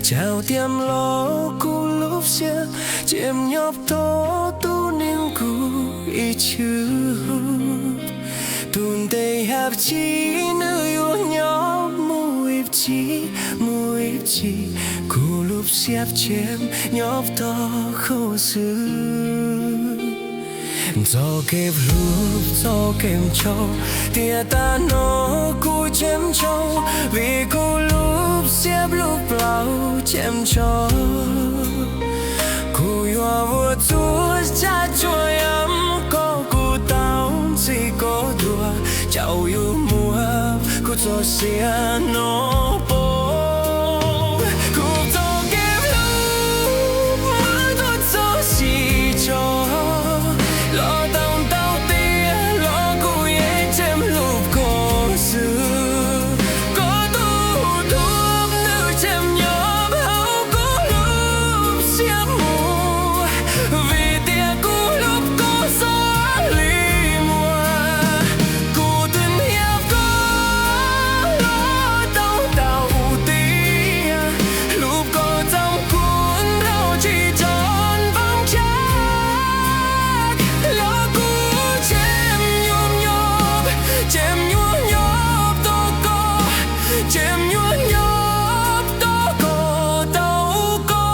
Caum tiam los kuv lub siab cem nyob tog tus neeg kuv ib txwm hlub. Tus ntev yam tsis nws yuav nyob mus ib txhis, mus ib txhis, kuv lub siab cem nyob tog koj xwb. Txoj kev hlub txoj kev nco, tiam sis tag no kuv cem nco, vim kuv lub siab lub plaub cem nco. Kuv yuav ua txhua tsav txhua yam kom kuv tau ntxiv koj dua, caum yus muab kuv txoj sia no poob. Kuv txoj kev hlub muaj txoj sia tso, los tau ntau tiam los kuv yeej cem hlub koj xwb. Koj tus hlub nws cem nyob hauv kuv lub siab mus, vim tias kuv hlub koj xws li muaj kuv twb hnia koj los tau ntau tiam, hlub koj txob kuv nraug tsis tso npoo tsag, los kuv cem nyuam nyob, cem nyuam nyob tog koj, cem nyuam nyob tog koj tau koj.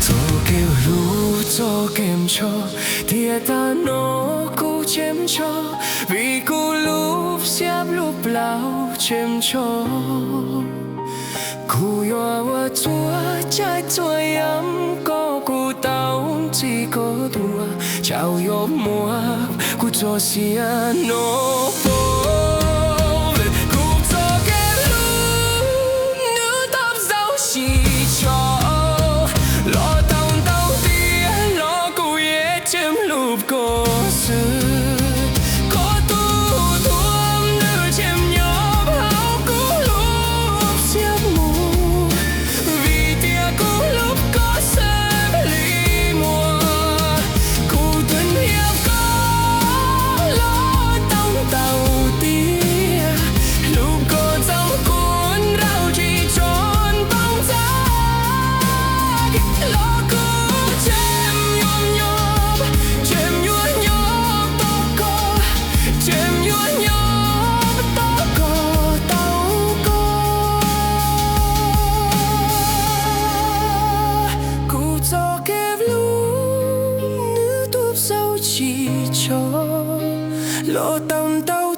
Txoj kev hlub txoj kev nco, tiam sis tag no kuv cem nco, vim kuv lub siab lub plaub cem nco. Kuv yuav ua txhua tsav txhua yam kom kuv tau ntxiv koj dua, caum yus muab kuv txoj sia no poob. Kuv txoj kev hlub nws tau txaus siab tso, los tau ntau tiam los kuv yeej cem hlub koj xwb. Koj tus hlub nws cem nyob hauv kuv lub siab mus, vim tias kuv hlub koj xws li muaj kuv twb hnia koj los tau ntau tiam, hlub koj txob kuv nraug tsis tso npoo tsag, los kuv cem nyuam nyob, cem nyuam nyob tog koj, cem nyuam nyob tog koj tau koj. Kuv txoj kev hlub nws tau txaus siab tso, los tau ntau